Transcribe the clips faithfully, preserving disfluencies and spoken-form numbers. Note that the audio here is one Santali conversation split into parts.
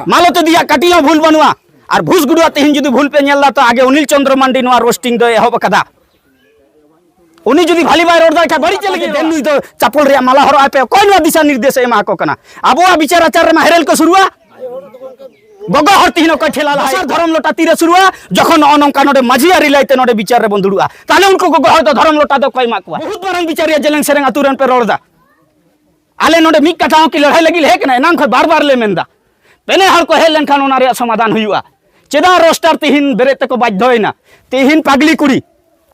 ᱢᱟᱞᱚᱛᱤ ᱫᱤᱭᱟᱜ ᱠᱟᱹᱴᱤᱡ ᱦᱚᱸ ᱵᱷᱩᱞ ᱵᱟᱹᱱᱩᱜᱼᱟ᱾ ᱟᱨ ᱵᱷᱩᱥ ᱜᱩᱰᱩᱣᱟᱜ ᱛᱮᱦᱮᱧ ᱡᱩᱫᱤ ᱵᱷᱩᱞ ᱯᱮ ᱧᱮᱞ ᱫᱟ, ᱛᱚ ᱟᱜᱮ ᱚᱱᱤᱞ ᱪᱚᱸᱫᱽᱨᱚ ᱢᱟᱱᱰᱤ ᱱᱚᱣᱟ ᱨᱳᱥᱴᱤᱝ ᱫᱚᱭ ᱮᱦᱚᱵ ᱟᱠᱟᱫᱟ᱾ ᱩᱱᱤ ᱡᱩᱫᱤ ᱵᱷᱟᱞᱤ ᱵᱟᱭ ᱨᱚᱲ ᱫᱟᱲᱮ ᱠᱷᱟᱱ ᱵᱟᱹᱲᱤᱡ ᱪᱮᱫ ᱞᱟᱹᱜᱤᱫ? ᱫᱮᱱ ᱱᱩᱭ ᱫᱚ ᱪᱟᱯᱚᱞ ᱨᱮᱭᱟᱜ ᱢᱟᱞᱟ ᱦᱚᱨᱚᱜ ᱟᱭ ᱯᱮ᱾ ᱚᱠᱚᱭ ᱱᱚᱣᱟ ᱫᱤᱥᱟ ᱱᱤᱨᱫᱮᱥ ᱮ ᱮᱢᱟ ᱠᱚ ᱠᱟᱱᱟ? ᱟᱵᱚᱣᱟᱜ ᱵᱤᱪᱟᱨ ᱟᱪᱟᱨ ᱨᱮᱢᱟ ᱦᱮᱨᱮᱞ ᱠᱚ ᱥᱩᱨᱩᱜᱼᱟ᱾ ᱜᱚᱜᱚ ᱦᱚᱲ ᱛᱤᱦᱤᱧ ᱚᱠᱚᱭ ᱴᱷᱮᱞᱟ ᱞᱟᱦᱟᱭ? ᱫᱚᱥᱟᱨ ᱫᱷᱚᱨᱚᱢ ᱞᱚᱴᱟ ᱛᱤᱨᱮ ᱥᱩᱨᱩᱜᱼᱟ? ᱡᱚᱠᱷᱚᱱ ᱱᱚᱜᱼᱚ ᱱᱚᱝᱠᱟ ᱱᱚᱰᱮ ᱢᱟᱹᱡᱷᱤ ᱟᱹᱨᱤ ᱞᱟᱹᱭᱛᱮ ᱱᱚᱰᱮ ᱵᱤᱪᱟᱨ ᱨᱮᱵᱚᱱ ᱫᱩᱲᱩᱵᱼᱟ, ᱛᱟᱦᱞᱮ ᱩᱱᱠᱩ ᱜᱚᱜᱚ ᱦᱚᱲ ᱫᱚ ᱫᱷᱚᱨᱚᱢ ᱞᱚᱴᱟ ᱫᱚ ᱚᱠᱚᱭ ᱮᱢᱟ ᱠᱚᱣᱟ? ᱵᱚᱦᱩᱛ ᱢᱟᱨᱟᱝ ᱵᱤᱪᱟᱹᱨᱤᱭᱟᱹ ᱡᱮᱞᱮᱧ ᱥᱮᱨᱮᱧ ᱟᱹᱛᱩ ᱨᱮᱱ ᱯᱮ ᱨᱚᱲ ᱮᱫᱟ᱾ ᱟᱞᱮ ᱱᱚᱰᱮ ᱢᱤᱫ ᱠᱟᱛᱷᱟ ᱦᱚᱸ ᱠᱤ ᱞᱟᱹᱲᱦᱟᱹᱭ ᱞᱟᱹᱜᱤᱫ ᱞᱮ ᱦᱮᱡ ᱠᱟᱱᱟ? ᱮᱱᱟᱝ ᱠᱷᱚᱱ ᱵᱟᱨ ᱵᱟᱨ ᱞᱮ ᱢᱮᱱᱫᱟ, ᱯᱮᱱᱮ ᱦᱚᱲ ᱠᱚ ᱦᱮᱡ ᱞᱮᱱᱠᱷᱟᱱ ᱚᱱᱟ ᱨᱮᱭᱟᱜ ᱥᱚᱢᱟᱫᱷᱟᱱ ᱦᱩᱭᱩᱜᱼᱟ᱾ ᱪᱮᱫᱟᱜ ᱨᱳᱥᱴᱟᱨ ᱛᱤᱦᱤᱧ ᱵᱮᱨᱮᱫ ᱛᱮᱠᱚ ᱵᱟᱫᱽᱫᱷᱚᱭᱮᱱᱟ? ᱛᱤᱦᱤᱧ ᱯᱟᱜᱽᱞᱤ ᱠᱩᱲᱤ,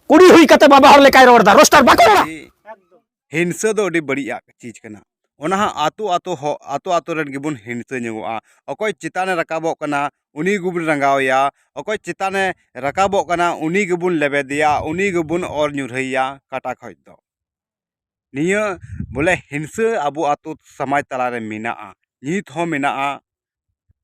ᱠᱩᱲᱤ ᱦᱩᱭ ᱠᱟᱛᱮ ᱵᱟᱵᱟ ᱦᱚᱲ ᱞᱮᱠᱟᱭ ᱨᱚᱲ ᱮᱫᱟ, ᱨᱳᱥᱴᱟᱨ ᱵᱟᱠᱚ ᱨᱚᱲᱟ? ᱦᱤᱝᱥᱟᱹ ᱫᱚ ᱟᱹᱰᱤ ᱵᱟᱹᱲᱤᱡᱟᱜ ᱪᱤᱡᱽ ᱠᱟᱱᱟ᱾ ᱚᱱᱟ ᱦᱚᱸ ᱟᱛᱳ ᱟᱛᱳ ᱦᱚ-, ᱟᱛᱳ ᱟᱛᱳ ᱨᱮᱱ ᱜᱮᱵᱚᱱ ᱦᱤᱝᱥᱟᱹ ᱧᱚᱜᱚᱜᱼᱟ᱾ ᱚᱠᱚᱭ ᱪᱮᱛᱟᱱᱮ ᱨᱟᱠᱟᱵᱚᱜ ᱠᱟᱱᱟ, ᱩᱱᱤ ᱜᱮᱵᱚᱱ ᱨᱟᱸᱜᱟᱣᱮᱭᱟ᱾ ᱚᱠᱚᱭ ᱪᱮᱛᱟᱱᱮ ᱨᱟᱠᱟᱵᱚᱜ ᱠᱟᱱᱟ, ᱩᱱᱤ ᱜᱮᱵᱚᱱ ᱞᱮᱵᱮᱫᱮᱭᱟ, ᱩᱱᱤ ᱜᱮᱵᱚᱱ ᱚᱨ ᱧᱩᱨᱦᱟᱹᱭᱮᱭᱟ ᱠᱟᱴᱟ ᱠᱷᱚᱡ ᱫᱚ᱾ ᱱᱤᱭᱟᱹ ᱵᱚᱞᱮ ᱦᱤᱝᱥᱟᱹ ᱟᱵᱚ ᱟᱛᱳ ᱥᱚᱢᱟᱡᱽ ᱛᱟᱞᱟᱨᱮ ᱢᱮᱱᱟᱜᱼᱟ, ᱱᱤᱛ ᱦᱚᱸ ᱢᱮᱱᱟᱜᱼᱟ᱾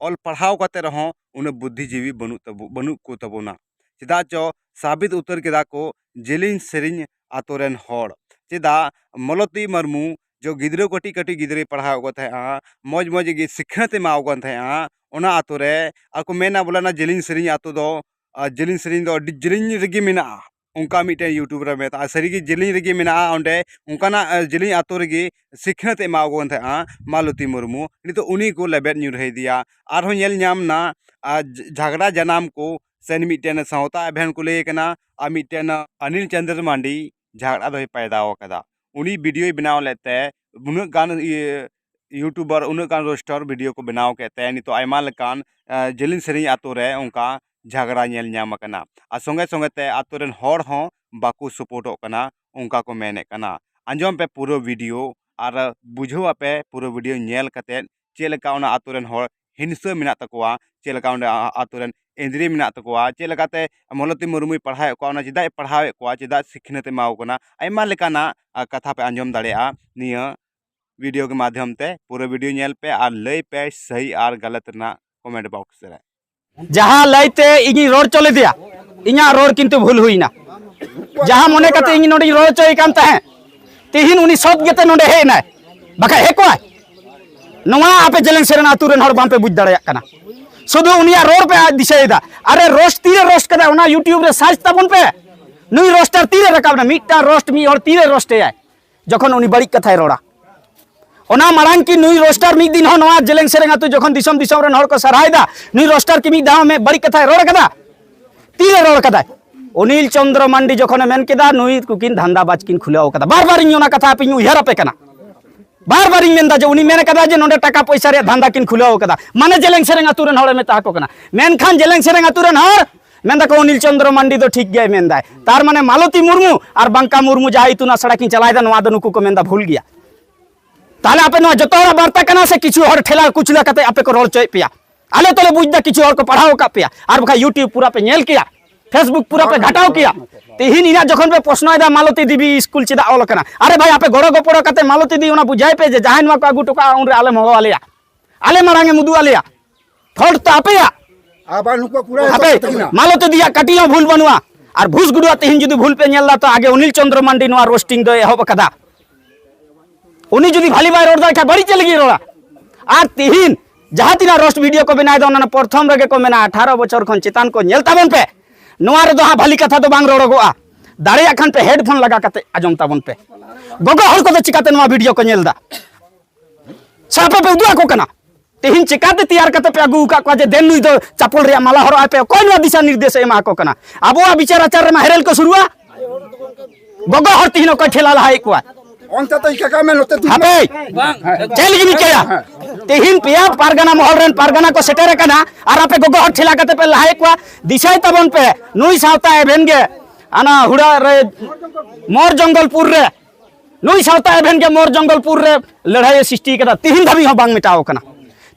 ᱚᱞ ᱯᱟᱲᱦᱟᱣ ᱠᱟᱛᱮ ᱨᱮᱦᱚᱸ ᱩᱱᱟᱹᱜ ᱵᱩᱫᱽᱫᱷᱤᱡᱤᱵᱤ ᱵᱟᱹᱱᱩᱜ ᱛᱟᱵᱚ-, ᱵᱟᱹᱱᱩᱜ ᱠᱚ ᱛᱟᱵᱚᱱᱟ᱾ ᱪᱮᱫᱟᱜ ᱪᱚ ᱥᱟᱵᱤᱛ ᱩᱛᱟᱹᱨ ᱠᱮᱫᱟ ᱠᱚ ᱡᱮᱞᱮᱧ ᱥᱮᱨᱮᱧ ᱟᱛᱳ ᱨᱮᱱ ᱦᱚᱲ᱾ ᱪᱮᱫᱟᱜ ᱢᱟᱞᱚᱛᱤ ᱢᱩᱨᱢᱩ ᱡᱚ ᱜᱤᱫᱽᱨᱟᱹ, ᱠᱟᱹᱴᱤᱡ ᱠᱟᱹᱴᱤᱡ ᱜᱤᱫᱽᱨᱟᱹᱭ ᱯᱟᱲᱦᱟᱣ ᱠᱚ ᱛᱟᱦᱮᱸᱜᱼᱟ, ᱢᱚᱡᱽ ᱢᱚᱡᱽ ᱜᱮ ᱥᱤᱠᱷᱱᱟᱹᱛ ᱮ ᱮᱢᱟ ᱠᱚ ᱠᱟᱱ ᱛᱟᱦᱮᱸᱜᱼᱟ ᱚᱱᱟ ᱟᱛᱳ ᱨᱮ, ᱟᱨ ᱠᱚ ᱢᱮᱱᱟ ᱵᱚᱞᱮ ᱚᱱᱟ ᱡᱮᱞᱮᱧ ᱥᱮᱨᱮᱧ ᱟᱛᱳ ᱫᱚ, ᱟᱨ ᱡᱮᱞᱮᱧ ᱥᱮᱨᱮᱧ ᱫᱚ ᱟᱹᱰᱤ ᱡᱮᱞᱮᱧ ᱨᱮᱜᱮ ᱢᱮᱱᱟᱜᱼᱟ, ᱚᱱᱠᱟ ᱢᱤᱫᱴᱮᱱ YouTube ᱨᱮ ᱢᱮᱛᱟᱜᱼᱟ᱾ ᱥᱟᱹᱨᱤᱜᱮ ᱡᱮᱞᱮᱧ ᱨᱮᱜᱮ ᱢᱮᱱᱟᱜᱼᱟ ᱚᱸᱰᱮ, ᱚᱱᱠᱟᱱᱟᱜ, ᱟᱨ ᱡᱮᱞᱮᱧ ᱟᱛᱳ ᱨᱮᱜᱮ ᱥᱤᱠᱷᱱᱟᱹᱛ ᱮ ᱮᱢᱟ ᱠᱚ ᱠᱟᱱ ᱛᱟᱦᱮᱸᱜᱼᱟ ᱢᱟᱞᱚᱛᱤ ᱢᱩᱨᱢᱩ᱾ ᱱᱤᱛᱚᱜ ᱩᱱᱤ ᱠᱚ ᱞᱮᱵᱮᱫ ᱧᱩᱨᱦᱟᱹᱭᱮᱫᱮᱭᱟ᱾ ᱟᱨᱦᱚᱸ ᱧᱮᱞ ᱧᱟᱢ ᱱᱟ, ᱟᱨ ᱡᱷᱟᱜᱽᱲᱟ ᱡᱟᱱᱟᱢ ᱠᱚ ᱥᱮᱱ ᱢᱤᱫᱴᱮᱱ ᱥᱟᱶᱛᱟ ᱮᱵᱷᱮᱱ ᱠᱚ ᱞᱟᱹᱭ ᱠᱟᱱᱟ, ᱟᱨ ᱢᱤᱫᱴᱮᱱ ᱚᱱᱤᱞ ᱪᱚᱸᱫᱽᱨᱚ ᱢᱟᱱᱰᱤ ᱡᱷᱟᱜᱽᱲᱟ ᱫᱚᱭ ᱯᱟᱭᱫᱟ ᱟᱠᱟᱫᱟ᱾ ᱩᱱᱤ ᱵᱷᱤᱰᱤᱭᱳᱭ ᱵᱮᱱᱟᱣ ᱞᱮᱫ ᱛᱮ ᱩᱱᱟᱹᱜ ᱜᱟᱱ ᱤᱭᱟᱹ YouTuber, ᱩᱱᱟᱹᱜ ᱜᱟᱱ ᱨᱳᱥᱴᱟᱨ ᱵᱷᱤᱰᱤᱭᱳ ᱠᱚ ᱵᱮᱱᱟᱣ ᱠᱮᱫ ᱛᱮ ᱱᱤᱛᱚᱜ ᱟᱭᱢᱟ ᱞᱮᱠᱟᱱ, ᱮ, ᱡᱮᱞᱮᱧ ᱥᱮᱨᱮᱧ ᱟᱛᱳ ᱨᱮ ᱚᱱᱠᱟ ᱡᱷᱟᱜᱽᱲᱟ ᱧᱮᱞ ᱧᱟᱢ ᱟᱠᱟᱱᱟ᱾ ᱟᱨ ᱥᱚᱸᱜᱮ ᱥᱚᱸᱜᱮ ᱛᱮ ᱟᱛᱳ ᱨᱮᱱ ᱦᱚᱲ ᱦᱚᱸ ᱵᱟᱠᱚ ᱥᱟᱯᱳᱨᱴᱚᱜ ᱠᱟᱱᱟ, ᱚᱱᱠᱟ ᱠᱚ ᱢᱮᱱᱮᱫ ᱠᱟᱱᱟ᱾ ᱟᱸᱡᱚᱢ ᱯᱮ ᱯᱩᱨᱟᱹ ᱵᱷᱤᱰᱤᱭᱳ ᱟᱨ ᱵᱩᱡᱷᱟᱹᱣ ᱟᱯᱮ ᱯᱩᱨᱟᱹ ᱵᱷᱤᱰᱤᱭᱳ ᱧᱮᱞ ᱠᱟᱛᱮᱫ ᱪᱮᱫ ᱞᱮᱠᱟ ᱚᱱᱟ ᱟᱛᱳ ᱨᱮᱱ ᱦᱚᱲ ᱦᱤᱝᱥᱟᱹ ᱢᱮᱱᱟᱜ ᱛᱟᱠᱚᱣᱟ, ᱪᱮᱫ ᱞᱮᱠᱟ ᱚᱸᱰᱮ ᱟ-, ᱟᱛᱳ ᱨᱮᱱ ᱮᱸᱫᱽᱨᱮ ᱢᱮᱱᱟᱜ ᱛᱟᱠᱚᱣᱟ, ᱪᱮᱫ ᱞᱮᱠᱟᱛᱮ ᱢᱟᱞᱚᱛᱤ ᱢᱩᱨᱢᱩᱭ ᱯᱟᱲᱦᱟᱣᱮᱫ ᱠᱚᱣᱟ, ᱚᱱᱟ ᱪᱮᱫᱟᱜ ᱮ ᱯᱟᱲᱦᱟᱣᱮᱫ ᱠᱚᱣᱟ, ᱪᱮᱫᱟᱜ ᱥᱤᱠᱷᱱᱟᱹᱛ ᱮ ᱮᱢᱟ ᱠᱚ ᱠᱟᱱᱟ, ᱟᱭᱢᱟ ᱞᱮᱠᱟᱱᱟᱜ, ᱟ, ᱠᱟᱛᱷᱟ ᱯᱮ ᱟᱸᱡᱚᱢ ᱫᱟᱲᱮᱭᱟᱜᱼᱟ ᱱᱤᱭᱟᱹ ᱵᱷᱤᱰᱤᱭᱳ ᱜᱮ ᱢᱟᱫᱽᱫᱷᱚᱢ ᱛᱮ᱾ ᱯᱩᱨᱟᱹ ᱵᱷᱤᱰᱤᱭᱳ ᱧᱮᱞ ᱯᱮ ᱟᱨ ᱞᱟᱹᱭ ᱯᱮ ᱥᱟᱹᱦᱤ ᱟᱨ ᱜᱟᱞᱟᱛ ᱨᱮᱱᱟᱜ ᱠᱚᱢᱮᱱᱴ ᱵᱚᱠᱥ ᱨᱮ᱾ ᱡᱟᱦᱟᱸ ᱞᱟᱹᱭᱛᱮ ᱤᱧᱤᱧ ᱨᱚᱲ ᱦᱚᱪᱚ ᱞᱮᱫᱮᱭᱟ, ᱤᱧᱟᱹᱜ ᱨᱚᱲ ᱠᱤᱱᱛᱩ ᱵᱷᱩᱞ ᱦᱩᱭᱱᱟ᱾ ᱡᱟᱦᱟᱸ ᱢᱚᱱᱮ ᱠᱟᱛᱮ ᱤᱧ ᱱᱚᱰᱮᱧ ᱨᱚᱲ ᱦᱚᱪᱚᱭᱮ ᱠᱟᱱ ᱛᱟᱦᱮᱸᱫ, ᱛᱤᱦᱤᱧ ᱩᱱᱤ ᱥᱚᱛ ᱜᱮᱛᱮ ᱱᱚᱰᱮ ᱦᱮᱡ ᱮᱱᱟᱭ, ᱵᱟᱠᱷᱟᱡ ᱦᱮᱡ ᱠᱚᱜᱼᱟᱭ? ᱱᱚᱣᱟ ᱟᱯᱮ ᱡᱮᱞᱮᱧ ᱥᱮᱨᱮᱧ ᱟᱹᱛᱩ ᱨᱮᱱ ᱦᱚᱲ ᱵᱟᱝᱯᱮ ᱵᱩᱡᱽ ᱫᱟᱲᱮᱭᱟᱜ ᱠᱟᱱᱟ᱾ ᱥᱩᱫᱷᱩ ᱩᱱᱤᱭᱟᱜ ᱨᱚᱲ ᱯᱮ ᱫᱤᱥᱟᱹᱭᱮᱫᱟ᱾ ᱟᱨᱮ, ᱨᱳᱥᱴ ᱛᱤᱨᱮ ᱨᱳᱥᱴ ᱠᱟᱫᱟ, ᱚᱱᱟ YouTube ᱨᱮ ᱥᱟᱨᱪ ᱛᱟᱵᱚᱱ ᱯᱮ᱾ ᱱᱩᱭ ᱨᱳᱥᱴᱟᱨ ᱛᱤᱨᱮ ᱨᱟᱠᱟᱵ ᱮᱱᱟ? ᱢᱤᱫᱴᱟᱝ ᱨᱳᱥᱴ ᱢᱤᱫ ᱦᱚᱲ ᱛᱤᱨᱮ ᱨᱳᱥᱴ ᱮᱭᱟᱭ? ᱡᱚᱠᱷᱚᱱ ᱩᱱᱤ ᱵᱟᱹᱲᱤᱡ ᱠᱟᱛᱷᱟᱭ ᱨᱚᱲᱟ᱾ ᱚᱱᱟ ᱢᱟᱲᱟᱝ ᱠᱤ ᱱᱩᱭ ᱨᱳᱥᱴᱟᱨ ᱢᱤᱫ ᱫᱤᱱ ᱦᱚᱸ ᱱᱚᱣᱟ ᱡᱮᱞᱮᱧ ᱥᱮᱨᱮᱧ ᱟᱹᱛᱩ ᱡᱚᱠᱷᱚᱱ ᱫᱤᱥᱚᱢ ᱫᱤᱥᱚᱢ ᱨᱮᱱ ᱦᱚᱲ ᱠᱚ ᱥᱟᱨᱦᱟᱣᱮᱫᱟ, ᱱᱩᱭ ᱨᱳᱥᱴᱟᱨ ᱠᱤ ᱢᱤᱫ ᱫᱷᱟᱣ ᱦᱚᱸ ᱢᱤᱫ ᱵᱟᱹᱲᱤᱡ ᱠᱟᱛᱷᱟᱭ ᱨᱚᱲ ᱠᱟᱫᱟ? ᱛᱤᱨᱮ ᱨᱚᱲ ᱠᱟᱫᱟᱭ? ᱚᱱᱤᱞ ᱪᱚᱱᱫᱨᱚ ᱢᱟᱱᱰᱤ ᱡᱚᱠᱷᱚᱱᱮ ᱢᱮᱱ ᱠᱮᱫᱟ, ᱱᱩᱭ ᱠᱩᱠᱤᱱ ᱫᱷᱟᱱᱫᱟ ᱵᱟᱡᱽ ᱠᱤᱱ ᱠᱷᱩᱞᱟᱹᱣ ᱠᱟᱫᱟ᱾ ᱵᱟᱨ ᱵᱟᱨ ᱤᱧ ᱚᱱᱟ ᱠᱟᱛᱷᱟ ᱟᱯᱮᱧ ᱩᱭᱦᱟᱹᱨ ᱟᱯᱮ ᱠᱟᱱᱟ᱾ ᱵᱟᱨ ᱵᱟᱨ ᱤᱧ ᱢᱮᱱᱫᱟ ᱡᱮ ᱩᱱᱤ ᱢᱮᱱ ᱠᱟᱫᱟ ᱡᱮ ᱱᱚᱰᱮ ᱴᱟᱠᱟ ᱯᱚᱭᱥᱟ ᱨᱮᱭᱟᱜ ᱫᱷᱟᱱᱫᱟ ᱠᱤᱱ ᱠᱷᱩᱞᱟᱹᱣ ᱠᱟᱫᱟ, ᱢᱟᱱᱮ ᱡᱮᱞᱮᱧ ᱥᱮᱨᱮᱧ ᱟᱹᱛᱩ ᱨᱮᱱ ᱦᱚᱲᱮ ᱢᱮᱛᱟ ᱠᱚ ᱠᱟᱱᱟ᱾ ᱢᱮᱱᱠᱷᱟᱱ ᱡᱮᱞᱮᱧ ᱥᱮᱨᱮᱧ ᱟᱹᱛᱩ ᱨᱮᱱ ᱦᱚᱲ ᱢᱮᱱ ᱫᱟᱠᱚ ᱚᱱᱤᱞ ᱪᱚᱱᱫᱨᱚ ᱢᱟᱱᱰᱤ ᱫᱚ ᱴᱷᱤᱠ ᱜᱮᱭ ᱢᱮᱱᱫᱟᱭ, ᱛᱟᱨ ᱢᱟᱱᱮ ᱢᱟᱞᱚᱛᱤ ᱢᱩᱨᱢᱩ ᱟᱨ ᱵᱟᱝᱠᱟ ᱢᱩᱨᱢᱩ ᱡᱟᱦᱟᱸ ᱤᱛᱩᱱ ᱟᱥᱲᱟ ᱠᱤᱱ ᱪᱟᱞᱟᱣᱮᱫᱟ, ᱱᱚᱣᱟ ᱫᱚ ᱱᱩᱠᱩ ᱠᱚ ᱢᱮᱱᱫᱟ ᱵᱷᱩᱞ ᱜᱮᱭᱟ᱾ ᱛᱟᱦᱞᱮ ᱟᱯᱮ ᱱᱚᱣᱟ ᱡᱚᱛᱚ ᱦᱚᱲᱟᱜ ᱵᱟᱨᱛᱟ ᱠᱟᱱᱟ ᱥᱮ ᱠᱤᱪᱷᱩ ᱦᱚᱲ ᱴᱷᱮᱞᱟ ᱠᱩᱪᱞᱟ ᱠᱟᱛᱮ ᱟᱯᱮ ᱠᱚ ᱨᱚᱲ ᱦᱚᱪᱚᱭᱮᱫ ᱯᱮᱭᱟ? ᱟᱞᱮ ᱛᱚᱞᱮ ᱵᱩᱡᱽ ᱫᱟ ᱠᱤᱪᱷᱩ ᱦᱚᱲ ᱠᱚ ᱯᱟᱲᱦᱟᱣ ᱟᱠᱟᱫ ᱯᱮᱭᱟ, ᱟᱨ ᱵᱟᱠᱷᱟᱡ YouTube ᱯᱩᱨᱟ ᱯᱮ ᱧᱮᱞ ᱠᱮᱭᱟ, Facebook ᱯᱩᱨᱟ ᱯᱮ ᱜᱷᱟᱴᱟᱣ ᱠᱮᱭᱟ᱾ ᱛᱤᱦᱤᱧ ᱤᱧᱟᱹᱜ ᱡᱚᱠᱷᱚᱱ ᱯᱮ ᱯᱨᱚᱥᱱᱚᱭᱮᱫᱟ ᱢᱟᱞᱚᱛᱤ ᱫᱮᱵᱤ ᱥᱠᱩᱞ ᱪᱮᱫᱟᱜ ᱚᱞ ᱟᱠᱟᱱᱟ, ᱟᱨᱮ ᱵᱷᱟᱭ, ᱟᱯᱮ ᱜᱚᱲᱚ ᱜᱚᱯᱚᱲᱚ ᱠᱟᱛᱮ ᱢᱟᱞᱚᱛᱤ ᱫᱮᱵᱤ ᱚᱱᱟ ᱵᱩᱡᱷᱟᱹᱣ ᱯᱮ ᱡᱮ ᱡᱟᱦᱟᱸᱭ ᱱᱚᱣᱟ ᱠᱚ ᱟᱹᱜᱩ ᱦᱚᱴᱚ ᱠᱟᱜᱼᱟ, ᱩᱱᱨᱮ ᱟᱞᱮᱢ ᱦᱚᱦᱚ ᱟᱞᱮᱭᱟ, ᱟᱞᱮ ᱢᱟᱲᱟᱝ ᱮᱢ ᱩᱫᱩᱜ ᱟᱞᱮᱭᱟ᱾ ᱯᱷᱚᱞᱴ ᱛᱚ ᱟᱯᱮᱭᱟᱜ᱾ ᱟᱵᱟᱨ ᱱᱩᱠᱩ ᱯᱩᱨᱟᱹ ᱦᱟᱯᱮ, ᱛᱟᱹᱠᱤᱱᱟ᱾ ᱢᱟᱞᱚᱛᱤ ᱫᱮᱵᱤᱭᱟᱜ ᱠᱟᱹᱴᱤᱡ ᱦᱚᱸ ᱵᱷᱩᱞ ᱵᱟᱹᱱᱩᱜᱼᱟ᱾ ᱟᱨ ᱵᱷᱩᱥ ᱜᱩᱰᱩᱣᱟᱜ ᱛᱤᱦᱤᱧ ᱡᱩᱫᱤ ᱵᱷᱩᱞ ᱯᱮ ᱧᱮᱞ ᱫᱟ, ᱛᱚ ᱟᱜᱮ ᱚᱱᱤᱞ ᱪᱚᱱᱫᱨᱚ ᱢᱟᱱᱰᱤ ᱱᱚᱣᱟ ᱨᱳᱥᱴᱤᱝ ᱫᱚᱭ ᱮᱦᱚᱵ ᱟᱠᱟᱫᱟ᱾ ᱩᱱᱤ ᱡᱩᱫᱤ ᱵᱷᱟᱞᱤ ᱵᱟᱭ ᱨᱚᱲ ᱫᱟᱲᱮ ᱠᱷᱟᱱ ᱵᱟᱹᱲᱤᱡ ᱪᱮᱫ ᱞᱟᱹᱜᱤᱫ ᱨᱚᱲᱟ? ᱟᱨ ᱛᱤᱦᱤᱧ ᱡᱟᱦᱟᱸ ᱛᱤᱱᱟᱹᱜ ᱨᱳᱥᱴ ᱵᱷᱤᱰᱤᱭᱳ ᱠᱚ ᱵᱮᱱᱟᱣ ᱮᱫᱟ, ᱚᱱᱟ ᱯᱨᱚᱛᱷᱚᱢ ᱨᱮᱜᱮ ᱠᱚ ᱢᱮᱱᱟ ᱟᱴᱷᱟᱨᱚ ᱵᱚᱪᱷᱚᱨ ᱠᱷᱚᱱ ᱪᱮᱛᱟᱱ ᱠᱚ ᱧᱮᱞ ᱛᱟᱵᱚᱱ ᱯᱮ᱾ ᱱᱚᱣᱟ ᱨᱮᱫᱚ ᱦᱟᱸᱜ ᱵᱷᱟᱞᱤ ᱠᱟᱛᱷᱟ ᱫᱚ ᱵᱟᱝ ᱨᱚᱲᱚᱜᱚᱜᱼᱟ᱾ ᱫᱟᱲᱮᱭᱟᱜ ᱠᱷᱟᱱ ᱯᱮ ᱦᱮᱰᱯᱷᱳᱱ ᱞᱟᱜᱟ ᱠᱟᱛᱮ ᱟᱸᱡᱚᱢ ᱛᱟᱵᱚᱱ ᱯᱮ᱾ ᱜᱚᱜᱚ ᱦᱚᱲ ᱠᱚᱫᱚ ᱪᱤᱠᱟᱛᱮ ᱱᱚᱣᱟ ᱵᱷᱤᱰᱤᱭᱳ ᱠᱚ ᱧᱮᱞ ᱫᱟ? ᱥᱮ ᱟᱯᱮ ᱯᱮ ᱩᱫᱩᱜ ᱟᱠᱚ ᱠᱟᱱᱟ? ᱛᱮᱦᱮᱧ ᱪᱮᱠᱟᱛᱮ ᱛᱮᱭᱟᱨ ᱠᱟᱛᱮ ᱯᱮ ᱟᱹᱜᱩ ᱟᱠᱟᱫ ᱠᱚᱣᱟ ᱡᱮ ᱫᱮᱱ ᱱᱩᱭ ᱫᱚ ᱪᱟᱯᱚᱞ ᱨᱮᱭᱟᱜ ᱢᱟᱞᱟ ᱦᱚᱨᱚᱜ ᱟᱭ ᱯᱮ? ᱚᱠᱚᱭ ᱱᱚᱣᱟ ᱫᱤᱥᱟ ᱱᱤᱨᱫᱮᱥ ᱮ ᱮᱢᱟ ᱠᱚ ᱠᱟᱱᱟ? ᱟᱵᱚᱣᱟᱜ ᱵᱤᱪᱟᱨ ᱟᱪᱟᱨ ᱨᱮᱢᱟ ᱦᱮᱨᱮᱞ ᱠᱚ ᱥᱩᱨᱩᱜᱼᱟ᱾ ᱜᱚᱜᱚ ᱦᱚᱲ ᱛᱮᱦᱮᱧ ᱚᱠᱚᱭ ᱴᱷᱮᱞᱟ ᱞᱟᱦᱟᱭᱮᱫ ᱠᱚᱣᱟ? ᱚᱱᱛᱮ ᱫᱚ ᱤᱠᱟᱹ ᱠᱟᱜ ᱢᱮ, ᱱᱚᱛᱮ ᱫᱩ ᱦᱟᱯᱮ, ᱪᱮᱫ ᱞᱟᱹᱜᱤᱫ ᱤᱧ ᱤᱠᱟᱹᱭᱟ? ᱛᱮᱦᱮᱧ ᱯᱮᱭᱟ ᱯᱟᱨᱜᱟᱱᱟ ᱢᱚᱦᱚᱞ ᱨᱮᱱ ᱯᱟᱨᱜᱟᱱᱟ ᱠᱚ ᱥᱮᱴᱮᱨ ᱟᱠᱟᱱᱟ, ᱟᱨ ᱟᱯᱮ ᱜᱚᱜᱚ ᱦᱚᱲ ᱴᱷᱮᱞᱟ ᱠᱟᱛᱮ ᱯᱮ ᱞᱟᱦᱟᱭᱮᱫ ᱠᱚᱣᱟ᱾ ᱫᱤᱥᱟᱹᱭ ᱛᱟᱵᱚᱱ ᱯᱮ, ᱱᱩᱭ ᱥᱟᱶᱛᱟ ᱮᱵᱷᱮᱱ ᱜᱮ ᱟᱱᱟ ᱦᱩᱲᱟ ᱨᱮ, ᱢᱚᱨ ᱡᱚᱝᱜᱚᱞᱯᱩᱨ ᱨᱮ ᱱᱩᱭ ᱥᱟᱶᱛᱟ ᱮᱵᱷᱮᱱ ᱜᱮ ᱢᱚᱨ ᱡᱚᱝᱜᱚᱞᱯᱩᱨ ᱨᱮ ᱞᱟᱹᱲᱦᱟᱹᱭ ᱮ ᱥᱨᱤᱥᱴᱤ ᱠᱟᱫᱟ, ᱛᱤᱦᱤᱧ ᱫᱷᱟᱹᱵᱤᱡ ᱦᱚᱸ ᱵᱟᱝ ᱢᱮᱴᱟᱣ ᱠᱟᱱᱟ᱾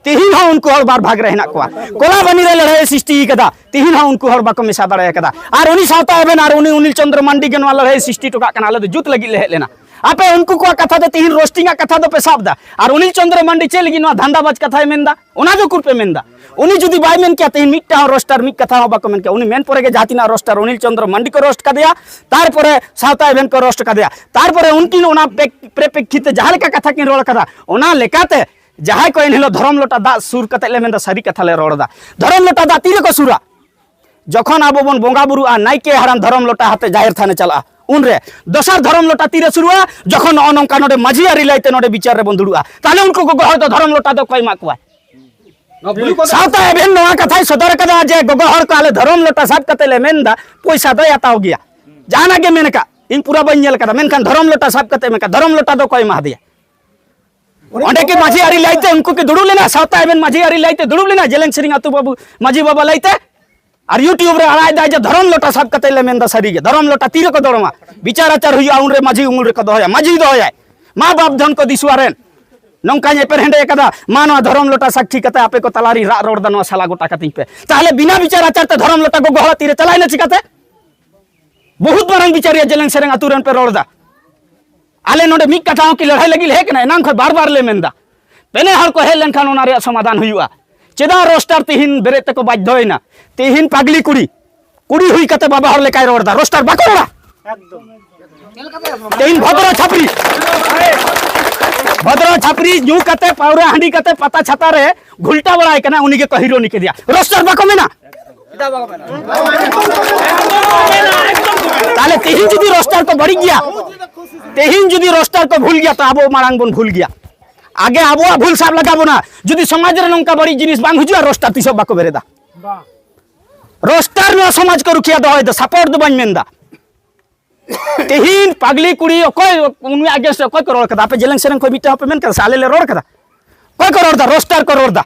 ᱛᱤᱦᱤᱧ ᱦᱚᱸ ᱩᱱᱠᱩ ᱦᱚᱲ ᱵᱟᱨ ᱵᱷᱟᱜᱽ ᱨᱮ ᱦᱮᱱᱟᱜ ᱠᱚᱣᱟ᱾ ᱠᱚᱞᱟᱵᱟᱱᱤ ᱨᱮ ᱞᱟᱹᱲᱦᱟᱹᱭ ᱮ ᱥᱨᱤᱥᱴᱤ ᱠᱟᱫᱟ, ᱛᱤᱦᱤᱧ ᱦᱚᱸ ᱩᱱᱠᱩ ᱦᱚᱲ ᱵᱟᱠᱚ ᱢᱮᱥᱟ ᱫᱟᱲᱮ ᱠᱟᱫᱟ᱾ ᱟᱨ ᱩᱱᱤ ᱥᱟᱶᱛᱟ ᱮᱵᱷᱮᱱ ᱟᱨ ᱩᱱᱤ ᱚᱱᱤᱞ ᱪᱚᱱᱫᱨᱚ ᱢᱟᱱᱰᱤ ᱜᱮ ᱱᱚᱣᱟ ᱞᱟᱹᱲᱦᱟᱹᱭ ᱮ ᱥᱨᱤᱥᱴᱤ ᱦᱚᱴᱚ ᱠᱟᱜ ᱠᱟᱱᱟ, ᱟᱞᱮ ᱫᱚ ᱡᱩᱛ ᱞᱟᱹᱜᱤᱫ ᱞᱮ ᱦᱮᱡ ᱞᱮᱱᱟ᱾ ᱟᱯᱮ ᱩᱱᱠᱩ ᱠᱚᱣᱟᱜ ᱠᱟᱛᱷᱟ ᱫᱚ ᱛᱤᱦᱤᱧ ᱨᱳᱥᱴᱤᱝ ᱟᱜ ᱠᱟᱛᱷᱟ ᱫᱚᱯᱮ ᱥᱟᱵ ᱫᱟ, ᱟᱨ ᱚᱱᱤᱞ ᱪᱚᱱᱫᱨᱚ ᱢᱟᱱᱰᱤ ᱪᱮᱫ ᱞᱟᱹᱜᱤᱫ ᱱᱚᱣᱟ ᱫᱷᱟᱱᱫᱟᱵᱟᱡᱽ ᱠᱟᱛᱷᱟᱭ ᱢᱮᱱᱫᱟ? ᱚᱱᱟ ᱫᱚ ᱩᱠᱩᱨ ᱯᱮ ᱢᱮᱱᱫᱟ? ᱩᱱᱤ ᱡᱩᱫᱤ ᱵᱟᱭ ᱢᱮᱱ ᱠᱮᱭᱟ, ᱛᱮᱦᱮᱧ ᱢᱤᱫᱴᱟᱝ ᱦᱚᱸ ᱨᱳᱥᱴᱟᱨ ᱢᱤᱫ ᱠᱟᱛᱷᱟ ᱦᱚᱸ ᱵᱟᱠᱚ ᱢᱮᱱ ᱠᱮᱭᱟ᱾ ᱩᱱᱤ ᱢᱮᱱ ᱯᱚᱨᱮ ᱜᱮ ᱡᱟᱦᱟᱸ ᱛᱤᱱᱟᱹᱜ ᱨᱳᱥᱴᱟᱨ, ᱚᱱᱤᱞ ᱪᱚᱱᱫᱨᱚ ᱢᱟᱱᱰᱤ ᱠᱚ ᱨᱳᱥᱴ ᱠᱟᱫᱮᱭᱟ, ᱛᱟᱨᱯᱚᱨᱮ ᱥᱟᱶᱛᱟ ᱮᱵᱷᱮᱱ ᱠᱚ ᱨᱳᱥᱴ ᱠᱟᱫᱮᱭᱟ, ᱛᱟᱨᱯᱚᱨᱮ ᱩᱱᱠᱤᱱ ᱚᱱᱟ ᱯᱮᱠ-, ᱯᱨᱮᱯᱮᱠᱠᱷᱤᱛ ᱛᱮ ᱡᱟᱦᱟᱸ ᱞᱮᱠᱟ ᱠᱟᱛᱷᱟ ᱠᱤᱱ ᱨᱚᱲ ᱠᱟᱫᱟ, ᱚᱱᱟ ᱞᱮᱠᱟᱛᱮ ᱡᱟᱦᱟᱸᱭ ᱠᱚ ᱮᱱᱦᱤᱞᱳᱜ ᱫᱷᱚᱨᱚᱢ ᱞᱚᱴᱟ ᱫᱟᱜ ᱥᱩᱨ ᱠᱟᱛᱮ ᱞᱮ ᱢᱮᱱᱫᱟ, ᱥᱟᱹᱨᱤ ᱠᱟᱛᱷᱟ ᱞᱮ ᱨᱚᱲ ᱮᱫᱟ, ᱫᱷᱚᱨᱚᱢ ᱞᱚᱴᱟ ᱫᱟᱜ ᱛᱤᱨᱮᱠᱚ ᱥᱩᱨᱟ? ᱡᱚᱠᱷᱚᱱ ᱟᱵᱚ ᱵᱚᱱ ᱵᱚᱸᱜᱟ ᱵᱩᱨᱩᱜᱼᱟ, ᱱᱟᱭᱠᱮ ᱦᱟᱲᱟᱢ ᱫᱷᱚᱨᱚᱢ ᱞᱚᱴᱟ ᱟᱛᱮ ᱡᱟᱦᱮᱨ ᱛᱷᱟᱱᱮ ᱪᱟᱞᱟᱜᱼᱟ, ᱩᱱᱨᱮ ᱫᱚᱥᱟᱨ ᱫᱷᱚᱨᱚᱢ ᱞᱚᱴᱟ ᱛᱤᱨᱮ ᱥᱩᱨᱩᱜᱼᱟ? ᱡᱚᱠᱷᱚᱱ ᱱᱚᱜᱼᱚ ᱱᱚᱝᱠᱟ ᱱᱚᱰᱮ ᱢᱟᱹᱡᱷᱤ ᱟᱹᱨᱤ ᱞᱟᱹᱭᱛᱮ ᱱᱚᱰᱮ ᱵᱤᱪᱟᱨ ᱨᱮᱵᱚᱱ ᱫᱩᱲᱩᱵᱼᱟ, ᱛᱟᱦᱞᱮ ᱩᱱᱠᱩ ᱜᱚᱜᱚ ᱦᱚᱲ ᱫᱚ ᱫᱷᱚᱨᱚᱢ ᱞᱚᱴᱟ ᱫᱚ ᱚᱠᱚᱭ ᱮᱢᱟ ᱠᱚᱣᱟ? ᱥᱟᱶᱛᱟ ᱮᱵᱷᱮᱱ ᱱᱚᱣᱟ ᱠᱟᱛᱷᱟᱭ ᱥᱚᱫᱚᱨ ᱟᱠᱟᱫᱟ ᱡᱮ ᱜᱚᱜᱚ ᱦᱚᱲ ᱠᱚ ᱟᱞᱮ ᱫᱷᱚᱨᱚᱢ ᱞᱚᱴᱟ ᱥᱟᱵ ᱠᱟᱛᱮ ᱞᱮ ᱢᱮᱱ ᱮᱫᱟ, ᱯᱚᱭᱥᱟ ᱫᱚᱭ ᱦᱟᱛᱟᱣ ᱜᱮᱭᱟ, ᱡᱟᱦᱟᱱᱟᱜ ᱜᱮ ᱢᱮᱱ ᱟᱠᱟᱫ, ᱤᱧ ᱯᱩᱨᱟᱹ ᱵᱟᱹᱧ ᱧᱮᱞ ᱟᱠᱟᱫᱟ, ᱢᱮᱱᱠᱷᱟᱱ ᱫᱷᱚᱨᱚᱢ ᱞᱚᱴᱟ ᱥᱟᱵ ᱠᱟᱛᱮ ᱢᱮᱱ ᱟᱠᱟᱫ, ᱫᱷᱚᱨᱚᱢ ᱞᱚᱴᱟ ᱫᱚ ᱚᱠᱚᱭ ᱮᱢᱟ ᱫᱮᱭᱟ? ᱚᱸᱰᱮ ᱠᱤ ᱢᱟᱹᱡᱷᱤ ᱟᱹᱨᱤ ᱞᱟᱹᱭᱛᱮ ᱩᱱᱠᱩ ᱠᱤ ᱫᱩᱲᱩᱵ ᱞᱮᱱᱟ? ᱥᱟᱶᱛᱟ ᱮᱵᱷᱮᱱ ᱢᱟᱹᱡᱷᱤ ᱟᱹᱨᱤ ᱞᱟᱹᱭᱛᱮ ᱫᱩᱲᱩᱵ ᱞᱮᱱᱟ ᱡᱮᱞᱮᱧ ᱥᱮᱨᱮᱧ ᱟᱹᱛᱩ ᱵᱟᱹᱵᱩ ᱢᱟᱹᱡᱷᱤ ᱵᱟᱵᱟ ᱞᱟᱹᱭᱛᱮ? ᱟᱨ YouTube ᱨᱮ ᱟᱲᱟᱜ ᱮᱫᱟᱭ ᱡᱮ ᱫᱷᱚᱨᱚᱢ ᱞᱚᱴᱟ ᱥᱟᱵ ᱠᱟᱛᱮ ᱞᱮ ᱢᱮᱱᱫᱟ, ᱥᱟᱹᱨᱤᱜᱮ ᱫᱷᱚᱨᱚᱢ ᱞᱚᱴᱟ ᱛᱤᱨᱮᱠᱚ ᱫᱚᱲᱚᱢᱟ? ᱵᱤᱪᱟᱨ ᱟᱪᱟᱨ ᱦᱩᱭᱩᱜᱼᱟ, ᱩᱱᱨᱮ ᱢᱟᱹᱡᱷᱤ ᱩᱢᱩᱞ ᱨᱮᱠᱚ ᱫᱚᱦᱚᱭᱟ, ᱢᱟᱹᱡᱷᱤ ᱫᱚᱦᱚᱭᱟᱭ, ᱢᱟ ᱵᱟᱯ ᱫᱷᱚᱱ ᱠᱚ ᱫᱤᱥᱩᱣᱟ ᱨᱮᱱ ᱱᱚᱝᱠᱟᱧ ᱮᱯᱮᱨᱦᱮᱸᱰᱮᱡ ᱟᱠᱟᱫᱟ, ᱢᱟ ᱱᱚᱣᱟ ᱫᱷᱚᱨᱚᱢ ᱞᱚᱴᱟ ᱥᱟᱹᱠᱷᱤ ᱠᱟᱛᱮ ᱟᱯᱮ ᱠᱚ ᱛᱟᱞᱟᱨᱤᱧ ᱨᱟᱜ ᱨᱚᱲ ᱮᱫᱟ, ᱱᱚᱣᱟ ᱥᱟᱞᱟ ᱜᱚᱴᱟ ᱠᱟᱹᱛᱤᱧ ᱯᱮ᱾ ᱛᱟᱦᱞᱮ ᱵᱤᱱᱟ ᱵᱤᱪᱟᱨ ᱟᱪᱟᱨ ᱛᱮ ᱫᱷᱚᱨᱚᱢ ᱞᱚᱴᱟ ᱜᱚᱜᱚ ᱦᱚᱲ ᱛᱤᱨᱮ ᱪᱟᱞᱟᱣᱮᱱᱟ ᱪᱤᱠᱟᱛᱮ? ᱵᱚᱦᱩᱛ ᱢᱟᱨᱟᱝ ᱵᱤᱪᱟᱹᱨᱤᱭᱟᱹ ᱡᱮᱞᱮᱧ ᱥᱮᱨᱮᱧ ᱟᱹᱛᱩ ᱨᱮᱱ ᱯᱮ ᱨᱚᱲ ᱮᱫᱟ᱾ ᱟᱞᱮ ᱱᱚᱰᱮ ᱢᱤᱫ ᱠᱟᱛᱷᱟ ᱦᱚᱸ ᱠᱤ ᱞᱟᱹᱲᱦᱟᱹᱭ ᱞᱟᱹᱜᱤᱫ ᱞᱮ ᱦᱮᱡ ᱠᱟᱱᱟ? ᱮᱱᱟᱝ ᱠᱷᱚᱱ ᱵᱟᱨ ᱵᱟᱨ ᱞᱮ ᱢᱮᱱᱫᱟ, ᱯᱮᱱᱮ ᱦᱚᱲ ᱠᱚ ᱦᱮᱡ ᱞᱮᱱᱠᱷᱟᱱ ᱚᱱᱟ ᱨᱮᱭᱟᱜ ᱥᱚᱢᱟᱫᱷᱟᱱ ᱦᱩᱭᱩᱜᱼᱟ᱾ ᱪᱮᱫᱟᱜ ᱨᱳᱥᱴᱟᱨ ᱛᱤᱦᱤᱧ ᱵᱮᱨᱮᱫ ᱛᱮᱠᱚ ᱵᱟᱫᱽᱫᱷᱚᱭᱮᱱᱟ? ᱛᱤᱦᱤᱧ ᱯᱟᱜᱽᱞᱤ ᱠᱩᱲᱤ, ᱠᱩᱲᱤ ᱦᱩᱭ ᱠᱟᱛᱮ ᱵᱟᱵᱟ ᱦᱚᱲ ᱞᱮᱠᱟᱭ ᱨᱚᱲ ᱮᱫᱟ, ᱨᱳᱥᱴᱟᱨ ᱵᱟᱠᱚ ᱨᱚᱲᱟ? ᱛᱤᱦᱤᱧ ᱵᱷᱚᱫᱨᱚ ᱪᱷᱟᱯᱨᱤ, ᱵᱷᱚᱫᱨᱚ ᱪᱷᱟᱯᱨᱤ ᱧᱩ ᱠᱟᱛᱮ, ᱯᱟᱣᱨᱟ ᱦᱟᱺᱰᱤ ᱠᱟᱛᱮ, ᱯᱟᱛᱟ ᱪᱷᱟᱛᱟ ᱨᱮ ᱜᱷᱩᱞᱴᱟ ᱵᱟᱲᱟᱭ ᱠᱟᱱᱟ, ᱩᱱᱤ ᱜᱮᱠᱚ ᱦᱤᱨᱳᱱᱤ ᱠᱮᱫᱮᱭᱟ, ᱨᱳᱥᱴᱟᱨ ᱵᱟᱠᱚ ᱢᱮᱱᱟ? ᱛᱟᱦᱞᱮ ᱛᱮᱦᱮᱧ ᱡᱩᱫᱤ ᱨᱳᱥᱴᱟᱨ ᱠᱚ ᱵᱟᱹᱲᱤᱡ ᱜᱮᱭᱟ, ᱛᱮᱦᱮᱧ ᱡᱩᱫᱤ ᱨᱳᱥᱴᱟᱨ ᱠᱚ ᱵᱷᱩᱞ ᱜᱮᱭᱟ, ᱛᱚ ᱟᱵᱚ ᱢᱟᱲᱟᱝ ᱵᱚᱱ ᱵᱷᱩᱞ ᱜᱮᱭᱟ᱾ ᱟᱜᱮ ᱟᱵᱚᱣᱟᱜ ᱵᱷᱩᱞ ᱥᱟᱵ ᱞᱟᱜᱟᱣ ᱵᱚᱱᱟ᱾ ᱡᱩᱫᱤ ᱥᱚᱢᱟᱡᱽ ᱨᱮ ᱱᱚᱝᱠᱟ ᱵᱟᱹᱲᱤᱡ ᱡᱤᱱᱤᱥ ᱵᱟᱝ ᱦᱤᱡᱩᱜᱼᱟ, ᱨᱳᱥᱴᱟᱨ ᱛᱤᱥ ᱦᱚᱸ ᱵᱟᱠᱚ ᱵᱮᱨᱮᱫᱟ᱾ ᱨᱳᱥᱴᱟᱨ ᱱᱚᱣᱟ ᱥᱚᱢᱟᱡᱽ ᱠᱚ ᱨᱩᱠᱷᱤᱭᱟᱹ ᱫᱚᱦᱚᱭᱮᱫᱟ, ᱥᱟᱯᱳᱨᱴ ᱫᱚ ᱵᱟᱹᱧ ᱢᱮᱱᱫᱟ᱾ ᱛᱮᱦᱮᱧ ᱯᱟᱜᱽᱞᱤ ᱠᱩᱲᱤ ᱚᱠᱚᱭ, ᱩᱱᱤ against ᱨᱮ ᱚᱠᱚᱭ ᱠᱚ ᱨᱚᱲ ᱠᱟᱫᱟ? ᱟᱯᱮ ᱡᱮᱞᱮᱧ ᱥᱮᱨᱮᱧ ᱠᱷᱚᱱ ᱢᱤᱫᱴᱟᱝ ᱦᱚᱸᱯᱮ ᱢᱮᱱ ᱠᱟᱫᱟ ᱥᱮ ᱟᱞᱮ ᱞᱮ ᱨᱚᱲ ᱠᱟᱫᱟ? ᱚᱠᱚᱭ ᱠᱚ ᱨᱚᱲ ᱫᱟ? ᱨᱳᱥᱴᱟᱨ ᱠᱚ ᱨᱚᱲ ᱫᱟ᱾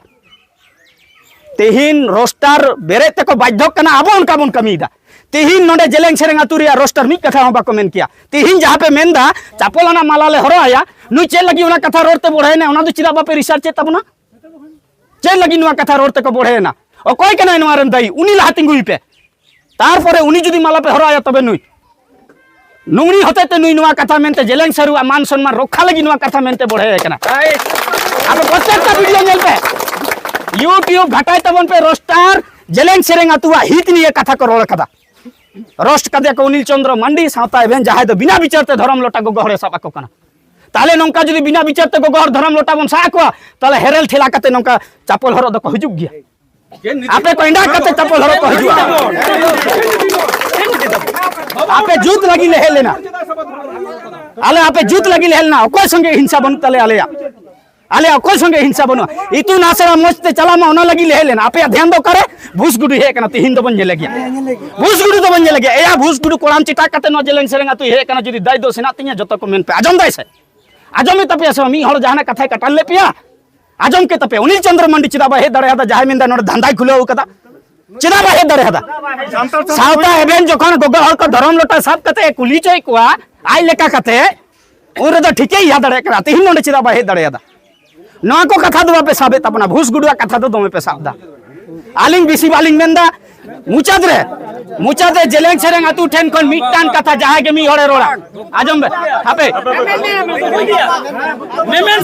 ᱛᱮᱦᱮᱧ ᱨᱳᱥᱴᱟᱨ ᱵᱮᱨᱮᱫ ᱛᱮᱠᱚ ᱵᱟᱫᱽᱫᱷᱚᱜ ᱠᱟᱱᱟ, ᱟᱵᱚ ᱚᱱᱠᱟ ᱵᱚᱱ ᱠᱟᱹᱢᱤᱭᱮᱫᱟ᱾ ᱛᱮᱦᱮᱧ ᱱᱚᱰᱮ ᱡᱮᱞᱮᱧ ᱥᱮᱨᱮᱧ ᱟᱹᱛᱩ ᱨᱮᱭᱟᱜ ᱨᱳᱥᱴᱟᱨ ᱢᱤᱫ ᱠᱟᱛᱷᱟ ᱦᱚᱸ ᱵᱟᱠᱚ ᱢᱮᱱ ᱠᱮᱭᱟ᱾ ᱛᱮᱦᱮᱧ ᱡᱟᱦᱟᱸ ᱯᱮ ᱢᱮᱱᱫᱟ ᱪᱟᱯᱚᱞ ᱟᱱᱟᱜ ᱢᱟᱞᱟ ᱞᱮ ᱦᱚᱨᱚᱜ ᱟᱭᱟ, ᱱᱩᱭ ᱪᱮᱫ ᱞᱟᱹᱜᱤᱫ ᱚᱱᱟ ᱠᱟᱛᱷᱟ ᱨᱚᱲ ᱛᱮ ᱵᱚᱲᱦᱮᱭᱮᱱᱟ, ᱚᱱᱟ ᱫᱚ ᱪᱮᱫᱟᱜ ᱵᱟᱯᱮ research ᱮᱫ ᱛᱟᱵᱚᱱᱟ? ᱪᱮᱫ ᱞᱟᱹᱜᱤᱫ ᱱᱚᱣᱟ ᱠᱟᱛᱷᱟ ᱨᱚᱲ ᱛᱮᱠᱚ ᱵᱚᱲᱦᱮᱭᱮᱱᱟ? ᱚᱠᱚᱭ ᱠᱟᱱᱟᱭ ᱱᱚᱣᱟ ᱨᱮᱱ ᱫᱟᱭᱤ? ᱩᱱᱤ ᱞᱟᱦᱟ ᱛᱤᱸᱜᱩᱭ ᱯᱮ, ᱛᱟᱨᱯᱚᱨᱮ ᱩᱱᱤ ᱡᱩᱫᱤ ᱢᱟᱞᱟ ᱯᱮ ᱦᱚᱨᱚᱜ ᱟᱭᱟ ᱛᱚᱵᱮ ᱱᱩᱭ᱾ ᱱᱩᱜᱱᱤ ᱦᱚᱛᱮᱡ ᱛᱮ ᱱᱩᱭ ᱱᱚᱣᱟ ᱠᱟᱛᱷᱟ ᱢᱮᱱᱛᱮ ᱡᱮᱞᱮᱧ ᱥᱟᱹᱨᱩᱣᱟᱜ ᱢᱟᱱ ᱥᱚᱱᱢᱟᱱ ᱨᱚᱠᱠᱷᱟ ᱞᱟᱹᱜᱤᱫ ᱱᱚᱣᱟ ᱠᱟᱛᱷᱟ ᱢᱮᱱᱛᱮ ᱵᱚᱲᱦᱮ ᱟᱠᱟᱱᱟ᱾ ᱟᱯᱮ ᱯᱨᱚᱛᱛᱮᱠᱴᱟ video ᱧᱮᱞ ᱯᱮ, YouTube ᱜᱷᱟᱴᱟᱭ ᱛᱟᱵᱚᱱ ᱯᱮ ᱨᱳᱥᱴᱟᱨ ᱡᱮᱞᱮᱧ ᱥᱮᱨᱮᱧ ᱟᱹᱛᱩᱣᱟᱜ ᱦᱤᱛ ᱱᱤᱭᱮ ᱠᱟᱛᱷᱟ ᱠᱚ ᱨᱚᱲ ᱠᱟᱫᱟ᱾ ᱨᱳᱥᱴ ᱠᱟᱫᱮᱭᱟ ᱠᱚ ᱚᱱᱤᱞ ᱪᱚᱸᱫᱽᱨᱚ ᱢᱟᱱᱰᱤ ᱥᱟᱶᱛᱟ ᱮᱵᱷᱮᱱ, ᱡᱟᱦᱟᱸᱭ ᱫᱚ ᱵᱤᱱᱟ ᱵᱤᱪᱟᱹᱨ ᱛᱮ ᱫᱷᱚᱨᱚᱢ ᱞᱚᱴᱟ ᱜᱚᱜᱚ ᱦᱚᱲᱮ ᱥᱟᱵ ᱟᱠᱚ ᱠᱟᱱᱟ᱾ ᱛᱟᱦᱞᱮ ᱱᱚᱝᱠᱟ ᱡᱩᱫᱤ ᱵᱤᱱᱟ ᱵᱤᱪᱟᱨ ᱛᱮ ᱜᱚᱜᱚ ᱦᱚᱲ ᱫᱷᱚᱨᱚᱢ ᱞᱚᱴᱟ ᱵᱚᱱ ᱥᱟᱵ ᱟᱠᱚᱣᱟ, ᱛᱟᱦᱞᱮ ᱦᱮᱨᱮᱞ ᱴᱷᱮᱞᱟ ᱠᱟᱛᱮ ᱱᱚᱝᱠᱟ ᱪᱟᱯᱚᱞ ᱦᱚᱨᱚᱜ ᱫᱚᱠᱚ ᱦᱤᱡᱩᱜ ᱜᱮᱭᱟ᱾ ᱟᱯᱮ ᱠᱚ ᱮᱸᱰᱟ ᱠᱟᱛᱮ ᱪᱟᱯᱚᱞ ᱦᱚᱨᱚᱜ ᱠᱚ ᱦᱤᱡᱩᱜᱼᱟ᱾ ᱟᱯᱮ ᱡᱩᱛ ᱞᱟᱹᱜᱤᱫ ᱞᱮ ᱦᱮᱡ ᱞᱮᱱᱟ, ᱟᱞᱮ ᱟᱯᱮ ᱡᱩᱛ ᱞᱟᱹᱜᱤᱫ ᱞᱮ ᱦᱮᱡ ᱞᱮᱱᱟ᱾ ᱚᱠᱚᱭ ᱥᱚᱸᱜᱮ ᱦᱤᱝᱥᱟ ᱵᱟᱹᱱᱩᱜ ᱛᱟᱞᱮᱭᱟ ᱟᱞᱮᱭᱟᱜ, ᱟᱞᱮᱭᱟᱜ ᱚᱠᱚᱭ ᱥᱚᱸᱜᱮ ᱦᱤᱝᱥᱟ ᱵᱟᱹᱱᱩᱜᱼᱟ᱾ ᱤᱛᱩᱱ ᱟᱥᱲᱟ ᱢᱚᱡᱽ ᱛᱮ ᱪᱟᱞᱟᱜ ᱢᱟ, ᱚᱱᱟ ᱞᱟᱹᱜᱤᱫ ᱞᱮ ᱦᱮᱡ ᱞᱮᱱᱟ᱾ ᱟᱯᱮᱭᱟᱜ ᱫᱷᱮᱭᱟᱱ ᱫᱚ ᱚᱠᱟᱨᱮ? ᱵᱷᱩᱥ ᱜᱩᱰᱩ ᱦᱮᱡ ᱟᱠᱟᱱᱟ, ᱛᱤᱦᱤᱧ ᱫᱚᱵᱚᱱ ᱧᱮᱞᱮ ᱜᱮᱭᱟ᱾ ᱵᱷᱩᱥ ᱜᱩᱰᱩ ᱫᱚᱵᱚᱱ ᱧᱮᱞᱮ ᱜᱮᱭᱟ᱾ ᱮᱭᱟ ᱵᱷᱩᱥ ᱜᱩᱰᱩ ᱠᱚᱲᱟᱢ ᱪᱮᱴᱟᱜ ᱠᱟᱛᱮ ᱱᱚᱣᱟ ᱡᱮᱞᱮᱧ ᱥᱮᱨᱮᱧ ᱟᱹᱛᱩᱭ ᱦᱮᱡ ᱟᱠᱟᱱᱟ, ᱡᱩᱫᱤ ᱫᱟᱭ ᱫᱳᱥ ᱦᱮᱱᱟᱜ ᱛᱤᱧᱟ ᱡᱚᱛᱚ ᱠᱚ ᱢᱮᱱ ᱯᱮ᱾ ᱟᱸᱡᱚᱢ ᱫᱟᱭ ᱥᱮ? ᱟᱸᱡᱚᱢᱮᱫ ᱛᱟᱯᱮᱭᱟ ᱥᱮ ᱵᱟᱝ? ᱢᱤᱫ ᱦᱚᱲ ᱡᱟᱦᱟᱱᱟᱜ ᱠᱟᱛᱷᱟᱭ ᱠᱟᱴᱟᱱ ᱞᱮᱫ ᱯᱮᱭᱟ? ᱟᱸᱡᱚᱢ ᱠᱮᱫ ᱛᱟᱯᱮᱭᱟ? ᱚᱱᱤᱞ ᱪᱚᱱᱫᱨᱚ ᱢᱟᱱᱰᱤ ᱪᱮᱫᱟᱜ ᱵᱟᱭ ᱦᱮᱡ ᱫᱟᱲᱮᱭᱟᱫᱟ? ᱡᱟᱦᱟᱸᱭ ᱢᱮᱱᱫᱟ ᱱᱚᱰᱮ ᱫᱷᱟᱱᱫᱟᱭ ᱠᱷᱩᱞᱟᱹᱣ ᱟᱠᱟᱫᱟ, ᱪᱮᱫᱟᱜ ᱵᱟᱭ ᱦᱮᱡ ᱫᱟᱲᱮᱭᱟᱫᱟ? ᱥᱟᱶᱛᱟ ᱮᱵᱷᱮᱱ ᱡᱚᱠᱷᱚᱱ ᱜᱚᱜᱚ ᱦᱚᱲ ᱠᱚ ᱫᱷᱚᱨᱚᱢ ᱞᱚᱴᱟ ᱥᱟᱵ ᱠᱟᱛᱮ ᱮ ᱠᱩᱞᱤ ᱦᱚᱪᱚᱭᱮᱫ ᱠᱚᱣᱟ ᱟᱡ ᱞᱮᱠᱟ ᱠᱟᱛᱮ, ᱩᱱ ᱨᱮᱫᱚ ᱴᱷᱤᱠᱮ ᱤᱭᱟᱹ ᱫᱟᱲᱮᱭᱟᱜ ᱠᱟᱱᱟ᱾ ᱛᱮᱦᱮᱧ ᱱᱚᱰᱮ ᱪᱮᱫᱟᱜ ᱵᱟᱭ ᱦᱮᱡ ᱫᱟᱲᱮᱭᱟᱫᱟ? ᱱᱚᱣᱟ ᱠᱚ ᱠᱟᱛᱷᱟ ᱫᱚ ᱵᱟᱯᱮ ᱥᱟᱵᱮᱫ ᱛᱟᱵᱚᱱᱟ, ᱵᱷᱩᱥ ᱜᱩᱰᱩᱣᱟᱜ ᱠᱟᱛᱷᱟ ᱫᱚ ᱫᱚᱢᱮ ᱯᱮ ᱥᱟᱵ ᱮᱫᱟ᱾ ᱟᱹᱞᱤᱧ ᱵᱮᱥᱤ ᱵᱟᱹᱞᱤᱧ ᱢᱮᱱᱫᱟ, ᱢᱩᱪᱟᱹᱫ ᱨᱮ, ᱢᱩᱪᱟᱹᱫ ᱨᱮ ᱡᱮᱞᱮᱧ ᱥᱮᱨᱮᱧ ᱟᱹᱛᱩ ᱴᱷᱮᱱ ᱠᱷᱚᱱ ᱢᱤᱫᱴᱟᱝ ᱠᱟᱛᱷᱟ ᱡᱟᱦᱟᱸᱭ ᱜᱮ ᱢᱤᱫ ᱦᱚᱲᱮ ᱨᱚᱲᱟ, ᱟᱸᱡᱚᱢ ᱵᱮ, ᱦᱟᱯᱮ,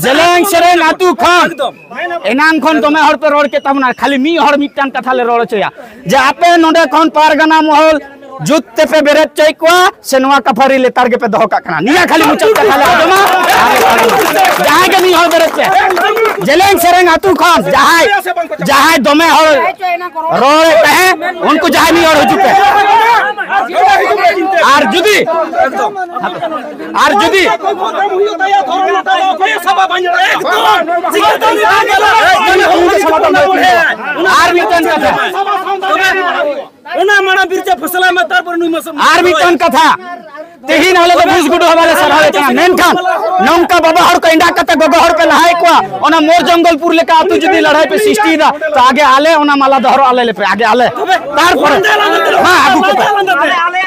ᱡᱮᱞᱮᱧ ᱥᱮᱨᱮᱧ ᱟᱹᱛᱩ ᱠᱷᱚᱱ ᱮᱱᱟᱝ ᱠᱷᱚᱱ ᱫᱚᱢᱮ ᱦᱚᱲ ᱯᱮ ᱨᱚᱲ ᱠᱮᱫ ᱛᱟᱵᱚᱱᱟ, ᱠᱷᱟᱹᱞᱤ ᱢᱤᱫ ᱦᱚᱲ ᱢᱤᱫᱴᱟᱝ ᱠᱟᱛᱷᱟ ᱞᱮ ᱨᱚᱲ ᱦᱚᱪᱚᱭᱟ ᱡᱮ ᱟᱯᱮ ᱱᱚᱰᱮ ᱠᱷᱚᱱ ᱯᱟᱨᱜᱟᱱᱟ ᱢᱚᱦᱚᱞ ᱡᱩᱛ ᱛᱮᱯᱮ ᱵᱮᱨᱮᱫ ᱦᱚᱪᱚᱭᱮᱫ ᱠᱚᱣᱟ ᱥᱮ ᱱᱚᱣᱟ ᱠᱟᱯᱷᱟᱨᱤ ᱞᱮᱛᱟᱲ ᱜᱮᱯᱮ ᱫᱚᱦᱚ ᱠᱟᱜ ᱠᱟᱱᱟ? ᱱᱤᱭᱟᱹ ᱠᱷᱟᱹᱞᱤ ᱢᱩᱪᱟᱹᱫ ᱠᱟᱛᱷᱟ ᱞᱮ ᱟᱸᱡᱚᱢᱟ᱾ ᱟᱨ ᱞᱮ ᱯᱟᱨᱚᱢᱟ᱾ ᱡᱟᱦᱟᱸᱭ ᱜᱮ ᱢᱤᱫ ᱦᱚᱲ ᱵᱮᱨᱮᱫ ᱯᱮ, ᱡᱮᱞᱮᱧ ᱥᱮᱨᱮᱧ ᱟᱹᱛᱩ ᱠᱷᱚᱱ ᱡᱟᱦᱟᱸᱭ, ᱡᱟᱦᱟᱸᱭ ᱫᱚᱢᱮ ᱦᱚᱲ ᱨᱚᱲᱮᱫ ᱛᱟᱦᱮᱸ, ᱩᱱᱠᱩ ᱡᱟᱦᱟᱸᱭ ᱢᱤᱫ ᱦᱚᱲ ᱦᱤᱡᱩᱜ ᱯᱮ᱾ ᱟᱨ ᱡᱩᱫᱤ, ᱟᱨ ᱡᱩᱫᱤ ᱟᱨ ᱢᱤᱫᱴᱮᱱ ᱠᱟᱛᱷᱟ, ᱚᱱᱟ ᱢᱟᱲᱟᱝ ᱵᱤᱨᱡᱟ ᱯᱷᱚᱥᱞᱟ ᱢᱮ, ᱛᱟᱨᱯᱚᱨᱮ ᱱᱩᱭ ᱢᱟᱥᱮ ᱟᱨ ᱢᱤᱫᱴᱮᱱ ᱠᱟᱛᱷᱟ, ᱛᱮᱦᱮᱧ ᱟᱞᱮ ᱫᱚ ᱵᱩᱥ ᱜᱩᱰᱩ ᱦᱚᱸ ᱵᱟᱞᱮ ᱥᱟᱨᱦᱟᱣᱮ ᱠᱟᱱᱟ, ᱢᱮᱱᱠᱷᱟᱱ ᱱᱚᱝᱠᱟ ᱵᱟᱵᱟ ᱦᱚᱲ ᱠᱚ ᱮᱸᱰᱟ ᱠᱟᱛᱮ ᱜᱚᱜᱚ ᱦᱚᱲ ᱯᱮ ᱞᱟᱦᱟᱭᱮᱫ ᱠᱚᱣᱟ, ᱚᱱᱟ ᱢᱳᱨ ᱡᱚᱝᱜᱚᱞᱯᱩᱨ ᱞᱮᱠᱟ ᱟᱹᱛᱩ ᱡᱩᱫᱤ ᱞᱟᱹᱲᱦᱟᱹᱭ ᱯᱮ ᱥᱨᱤᱥᱴᱤᱭᱮᱫᱟ, ᱛᱚ ᱟᱜᱮ ᱟᱞᱮ ᱚᱱᱟ ᱢᱟᱞᱟ ᱫᱚ ᱦᱚᱨᱚᱜ ᱟᱞᱮ ᱞᱮᱯᱮ, ᱟᱜᱮ ᱟᱞᱮ, ᱛᱟᱨᱯᱚᱨᱮ ᱢᱟ ᱟᱹᱜᱩ ᱠᱚᱯᱮ᱾